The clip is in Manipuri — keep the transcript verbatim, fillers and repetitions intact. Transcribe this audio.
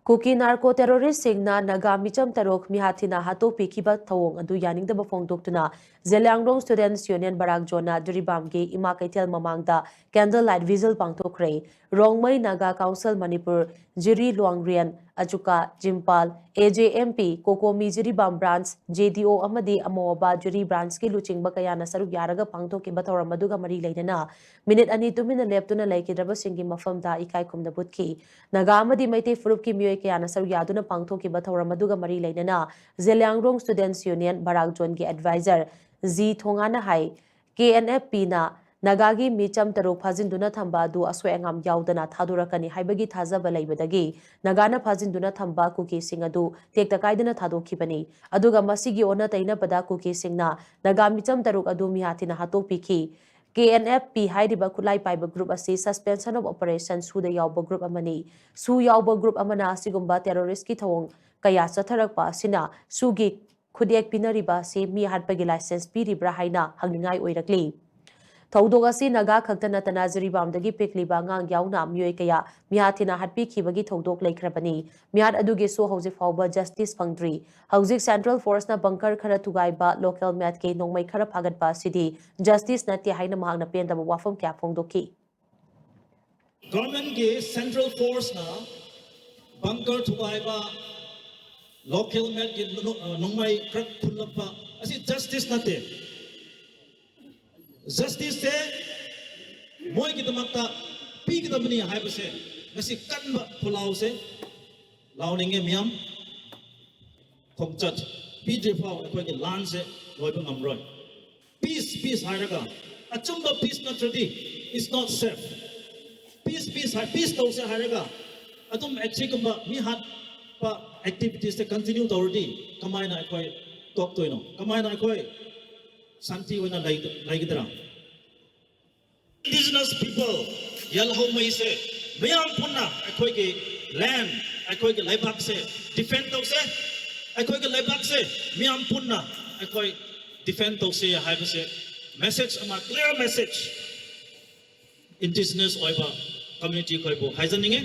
ꯀꯨꯀꯤ ꯅꯥꯔꯀꯣ ꯇꯦꯔꯣꯔꯤꯁꯁꯤꯡꯅ ꯅꯥꯒꯥ ꯃꯤꯆꯝ ꯇꯔꯨꯛ ꯃꯤꯍꯥꯠ ꯊꯤꯅ ꯍꯥꯠꯇꯣꯛꯄꯤꯈꯤꯕ ꯊꯧꯑꯣꯡ ꯑꯗꯨ ꯌꯥꯅꯤꯡꯗꯕ ꯐꯣꯡꯗꯣꯛꯇꯨꯅ ꯖꯦꯂꯤꯌꯥꯡꯔꯣꯡ ꯁ꯭ꯇꯨꯗꯦꯟꯠꯁ ꯌꯨꯅꯤꯌꯟ ꯕꯔꯥꯛ ꯖꯣꯟꯅ ꯖꯤꯔꯤꯕꯥꯝꯒꯤ ꯏꯃꯥ ꯀꯩꯊꯦꯜ ꯃꯃꯥꯡꯗ candle light vigil ꯄꯥꯡꯊꯣꯛꯈ꯭ꯔꯦ꯫ Rongmei Naga council Manipur, Jiri Luwangriyan, Achuka, Jimpal, A J M P, Kokomi Jiribam branch, J D O ꯑꯃꯗꯤ ꯑꯃꯣꯕꯥ ꯖꯤꯔꯤ ꯕ꯭ꯔꯥꯟꯆꯀꯤ ꯂꯨꯆꯤꯡꯕ ꯀꯌꯥꯅ ꯁꯔꯨꯛ ꯌꯥꯔꯒ ꯄꯥꯡꯊꯣꯛꯈꯤꯕ ꯊꯧꯔꯝ ꯑꯗꯨꯒ ꯃꯔꯤ ꯂꯩꯅꯅ ꯃꯤꯅꯤꯠ ꯑꯅꯤ ꯇꯨꯃꯤꯟꯅ ꯂꯦꯞꯇꯨꯅ ꯂꯩꯈꯤꯗ꯭ꯔꯕꯁꯤꯡꯒꯤ ꯃꯐꯝꯗ ꯏꯀꯥꯏ ꯈꯨꯝꯅꯕ ꯎꯠꯈꯤ꯫ ꯅꯥꯒꯥ ꯑꯃꯗꯤ ꯃꯩꯇꯩ ꯐꯨꯔꯨꯞꯀꯤ ꯃꯤꯑꯣꯏ ꯀꯌꯥꯅ ꯁꯔꯨꯛ ꯌꯥꯗꯨꯅ ꯄꯥꯡꯊꯣꯛꯈꯤꯕ ꯊꯧꯔꯝ ꯑꯗꯨꯒ ꯃꯔꯤ ꯂꯩꯅꯅ ꯖꯦꯂꯤꯌꯥꯡꯔꯣꯡ ꯁ꯭ꯇꯨꯗꯦꯟꯠꯁ ꯌꯨꯅꯤꯌꯟ ꯕꯔꯥꯛ ꯖꯣꯟꯒꯤ ꯑꯦꯗꯚꯥꯏꯖꯔ ꯖꯤ ꯊꯣꯉꯥꯅ ꯍꯥꯏ, ꯀꯦ ꯑꯦꯟ ꯑꯦꯐ ꯄꯤꯅ ꯅꯥꯒꯥꯒꯤ ꯃꯤꯆꯝ ꯇꯔꯨꯛ ꯐꯥꯖꯤꯟꯗꯨꯅ ꯊꯝꯕ ꯑꯗꯨ ꯑꯁꯣꯏ ꯑꯉꯥꯝ ꯌꯥꯎꯗꯅ ꯊꯥꯗꯣꯔꯛꯀꯅꯤ ꯍꯥꯏꯕꯒꯤ ꯊꯥꯖꯕ ꯂꯩꯕꯗꯒꯤ ꯅꯥꯒꯥꯅ ꯐꯥꯖꯤꯟꯗꯨꯅ ꯊꯝꯕ ꯀꯨꯀꯤꯁꯤꯡ ꯑꯗꯨ ꯇꯦꯛꯇ ꯀꯥꯏꯗꯅ ꯊꯥꯗꯣꯛꯈꯤꯕꯅꯤ꯫ ꯑꯗꯨꯒ ꯃꯁꯤꯒꯤ ꯑꯣꯟꯅ ꯇꯩꯅꯕꯗ ꯀꯨꯀꯤꯁꯤꯡꯅ ꯅꯥꯒꯥ ꯃꯤꯆꯝ ꯇꯔꯨꯛ ꯑꯗꯨ ꯃꯤꯍꯥꯠ ꯊꯤꯅ ꯍꯥꯠꯇꯣꯛꯄꯤꯈꯤ꯫ ꯀꯦ ꯑꯦꯟ ꯑꯦꯐ ꯄꯤ ꯍꯥꯏꯔꯤꯕ ꯈꯨꯠꯂꯥꯏ ꯄꯥꯏꯕ ꯒ꯭ꯔꯨꯞ ꯑꯁꯤ Suspension of Operation ꯁꯨꯗ ꯌꯥꯎꯕ ꯒ꯭ꯔꯨꯞ ꯑꯃꯅꯤ꯫ ꯁꯨ ꯌꯥꯎꯕ ꯒ꯭ꯔꯨꯞ ꯑꯃꯅ ꯑꯁꯤꯒꯨꯝꯕ ꯇꯦꯔꯣꯔꯤꯁꯀꯤ ꯊꯧꯑꯣꯡ ꯀꯌꯥ ꯆꯠꯊꯔꯛꯄ ꯑꯁꯤꯅ ꯁꯨꯒꯤ ꯈꯨꯠꯌꯦꯛ ꯄꯤꯅꯔꯤꯕ ꯑꯁꯤ ꯃꯤ ꯍꯥꯠꯄꯒꯤ ꯂꯥꯏꯁꯦꯟꯁ ꯄꯤꯔꯤꯕ꯭ꯔꯥ ꯍꯥꯏꯅ ꯍꯪꯅꯤꯡꯉꯥꯏ ꯑꯣꯏꯔꯛꯂꯤ꯫ ꯊꯧꯗꯣꯛ ꯑꯁꯤ ꯅꯥꯒꯥ ꯈꯛꯇ ꯅꯠꯇꯅ ꯖꯤꯔꯤꯕꯥꯝꯗꯒꯤ ꯄꯤꯛꯂꯤꯕ ꯑꯉꯥꯡ ꯌꯥꯎꯅ ꯃꯤꯑꯣꯏ ꯀꯌꯥ ꯃꯤꯍꯥꯠ ꯊꯤꯅ ꯍꯥꯠꯄꯤꯈꯤꯕꯒꯤ ꯊꯧꯗꯣꯛ ꯂꯩꯈ꯭ꯔꯕꯅꯤ꯫ ꯃꯤꯍꯥꯠ ꯑꯗꯨꯒꯤꯁꯨ ꯍꯧꯖꯤꯛ ꯐꯥꯎꯕ ꯖꯁꯇꯤꯁ ꯐꯪꯗ꯭ꯔꯤ꯫ ꯍꯧꯖꯤꯛ ꯁꯦꯟꯇ꯭ꯔꯦꯜ ꯐꯣꯔꯁꯅ ꯕꯪꯀꯔ ꯈꯔ ꯊꯨꯒꯥꯏꯕ, ꯂꯣꯀꯦꯜ ꯃꯦꯠꯀꯤ ꯅꯣꯡꯃꯩ ꯈꯔ ꯐꯥꯒꯠꯄ ꯑꯁꯤꯗꯤ ꯖꯁꯇꯤꯁ ꯅꯠꯇꯦ ꯍꯥꯏꯅ ꯃꯍꯥꯛꯅ ꯄꯦꯟꯗꯕ ꯋꯥꯐꯝ ꯀꯌꯥ ꯐꯣꯡꯗꯣꯛꯈꯤ꯫ ꯒꯚꯔꯟꯃꯦꯟꯠꯀꯤ ꯁꯦꯟꯇ꯭ꯔꯦꯜ ꯐꯣꯔꯁꯅ ꯕꯪꯀꯔ ꯊꯨꯒꯥꯏꯕ, ꯂꯣꯀꯦꯜ ꯃꯦꯠꯀꯤ ꯅꯣ-, ꯅꯣꯡꯃꯩ ꯈꯔ ꯐꯨꯜꯂꯛꯄ ꯑꯁꯤ ꯖꯁꯇꯤꯁ ꯅꯠꯇꯦ꯫ ꯖꯁꯇꯤꯁꯁꯦ ꯃꯣꯏꯒꯤꯗꯃꯛꯇ ꯄꯤꯒꯗꯕꯅꯤ ꯍꯥꯏꯕꯁꯦ ꯉꯁꯤ ꯀꯟꯕ ꯈꯣꯜꯂꯥꯎꯁꯦ ꯂꯥꯎꯅꯤꯡꯉꯦ ꯃꯤꯌꯥꯝ꯫ ꯈꯣꯡꯆꯠ ꯄꯤꯗ꯭ꯔꯤꯐꯥꯎ ꯑꯩꯈꯣꯏꯒꯤ ꯂꯥꯟꯁꯦ ꯂꯣꯏꯕ ꯉꯝꯔꯣꯏ꯫ ꯄꯤꯁ, ꯄꯤꯁ ꯍꯥꯏꯔꯒ ꯑꯆꯨꯝꯕ ꯄꯤꯁ ꯅꯠꯇ꯭ꯔꯗꯤ it's not safe꯫ Peace, peace ꯍꯥꯏ, ꯄꯤꯁ ꯇꯧꯁꯦ ꯍꯥꯏꯔꯒ ꯑꯗꯨꯝ ꯑꯁꯤꯒꯨꯝꯕ ꯃꯤ ꯍꯥꯠꯄ ꯑꯦꯛꯇꯤꯚꯤꯇꯤꯁꯇ ꯀꯟꯇꯤꯅ꯭ꯌꯨ ꯇꯧꯔꯗꯤ ꯀꯃꯥꯏꯅ ꯑꯩꯈꯣꯏ ꯇꯣꯛꯇꯣꯏꯅꯣ? ꯀꯃꯥꯏꯅ ꯑꯩꯈꯣꯏ ꯁꯥꯟꯇꯤ ꯑꯣꯏꯅ ꯂꯩ-, ꯂꯩꯒꯗ꯭ꯔꯥ? Indigenous people, ꯌꯦꯜꯍꯧꯃꯩꯁꯦ ꯃꯌꯥꯝ ꯄꯨꯟꯅ ꯑꯩꯈꯣꯏꯒꯤ ꯂꯦꯟ, ꯑꯩꯈꯣꯏꯒꯤ ꯂꯩꯕꯥꯛꯁꯦ ꯗꯤꯐꯦꯟ ꯇꯧꯁꯦ꯫ ꯑꯩꯈꯣꯏꯒꯤ ꯂꯩꯕꯥꯛꯁꯦ ꯃꯌꯥꯝ ꯄꯨꯟꯅ ꯑꯩꯈꯣꯏ ꯗꯤꯐꯦꯟ ꯇꯧꯁꯦ ꯍꯥꯏꯕꯁꯦ ꯃꯦꯁꯦꯖ ꯑꯃ, ꯀ꯭ꯂꯤꯌꯥꯔ ꯃꯦꯁꯦꯖ ꯏꯟꯗꯤꯖꯤꯅꯁ ꯑꯣꯏꯕ ꯀꯝꯃ꯭ꯌꯨꯅꯤꯇꯤ ꯑꯩꯈꯣꯏꯕꯨ ꯍꯥꯏꯖꯅꯤꯡꯉꯤ꯫